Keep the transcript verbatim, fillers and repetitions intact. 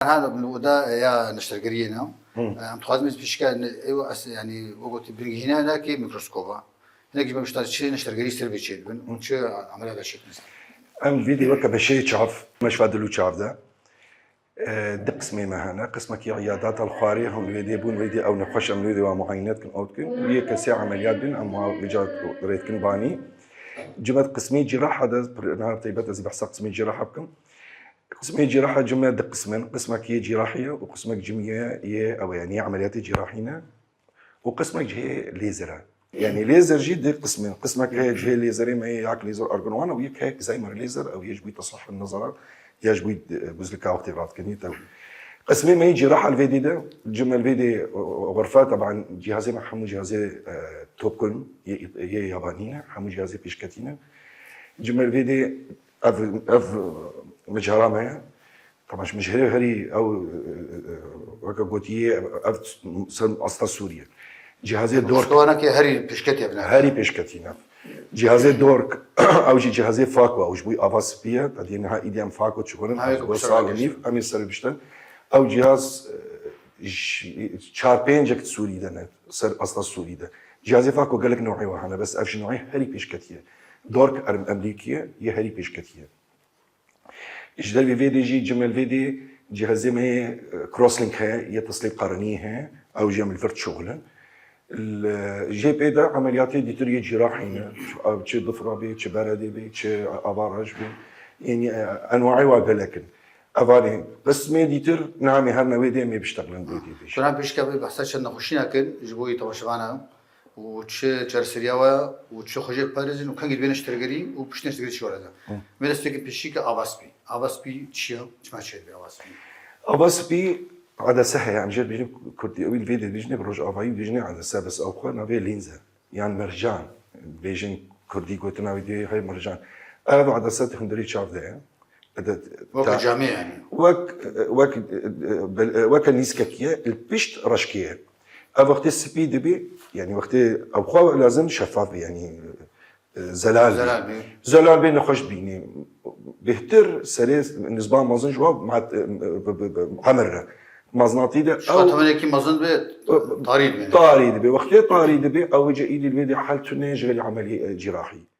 Ha, li oda ya neştergeriyê ne. Em dixwazin biz pişka ne, ew as, yani, o gotî bingîhîne ne ki mikroskop a. Hinek ji me biştar çi neştergerî ser bê çê dibin, û çi ameliyat da çêdibin. Em vîdî weke beşê çav, meşva dil û çav de. E, di qismê me hene. Qismekî îyadata li xwarê hûn li wê dê bûn, wê dê ew nexweş em li wê dê wa muayene dikin, ew dikin. Û yê kesê emeliyat bin, em wa vêca rê dikin banî. Cimet qismê cîraha de, pir, niha taybet ez ê behsa qismê cîraha bikim. Qismê cîraha cime di qism in. Qismek yê cîrahî ye û qismek cim yê, yê ew e, yani yê emeliyatê cîrahî ne. Û qismek cihê lêzer e. Yani lêzer jî di qism in. Qismek heye cihê lêzerê me yê yak lêzer argon wan û yek heye Excimer lêzer, ew yê ji bo tesahul nezara, ya ji bo, e, buzlika wextê radikirî tew. Qismê me yê cîraha li vê dê de, cime li vê dê, e, xurfe, teban cihazê me hemû cihazê, e, topkun, yê, yê yabanî ne, hemû cihazê pêşketî ne. Cime li vê dê ev, ev mijara me ye. Teban ji mijherê herî ew, e, e, e, weke gotiye, ev ser asta Sûriye. Cihazê dork. Moskovana ki herî pêşketî evne. Herî pêşketî ne. Cihazê dork, ew jî cihazê fako, ew ji bo ava spî ye. Tedî niha îdî em fako çikonin, Ha, ev yek bo kusura sal û nîv, em ê ser biştin. Ew cihaz, e, j-, çar pêncek Sûrî de ne, ser asta Sûrî de. Cihazê fako gelek no'ê wa hene, bes ev ji no'ê herî pêşketî ye. Dork erm-, emrîkî ye, yê herî pêşketî ye. Ji dervê vê dê jî cimel vê dê cihazê me yê, e, crosslink heye, yê teslîb qerinî heye, ew jî em li vir dişuxulin. Li jê pê de emeliyatê dîtir yê cîrahî ne. Ev çi difra bê, çi beredê bê, çi ava reş bê. Yanî, e, enwaê wa gelek in. Evanê qismê dîtir niha em ê herine wê dê em ê biştexilin wê dê bêjin. Turan pêşke bê behsa çend nexweşî nekin ji bo yê temaşevana. û çi çareseriya we û çi xwe jê biparêzin û kengî dibê neştergerî û piştî neştergerî çi were de. Hı. Vê desteke pêşî ke ava spî. Ava spî çi ye? Çima çêdibe ava spî? Ava spî edese heye. Em jê dibêjin kurdî, ew li vê dê dibêjin, bi rojavayî dibêjin edese, bes ew xwe navê lînze. Yan mercan. Dibêjin kurdî gotina wî dê hey mercan. Ev edese di hundirê çav de ye. Weke camê yani. Wek, wek, weke nîskekî ye, li pişt reşkê ye. Ev wextê spî dibê, yani wextê ew xwe lazim şeffaf bê, yani, e, zelal bê. Zelal bê. Zelal bê, nexweş bînî. Bêhtir serê nisba mezin ji wan mat-, e, bi, bi, bi, emir re. Mezinatî de Şu ew temenekî mezin be, tarî dibe. Tarî dibe. Wextê tarî dibe, ew ca îdî li wê dê hel tune ji gelî emelî, e, cîrahî.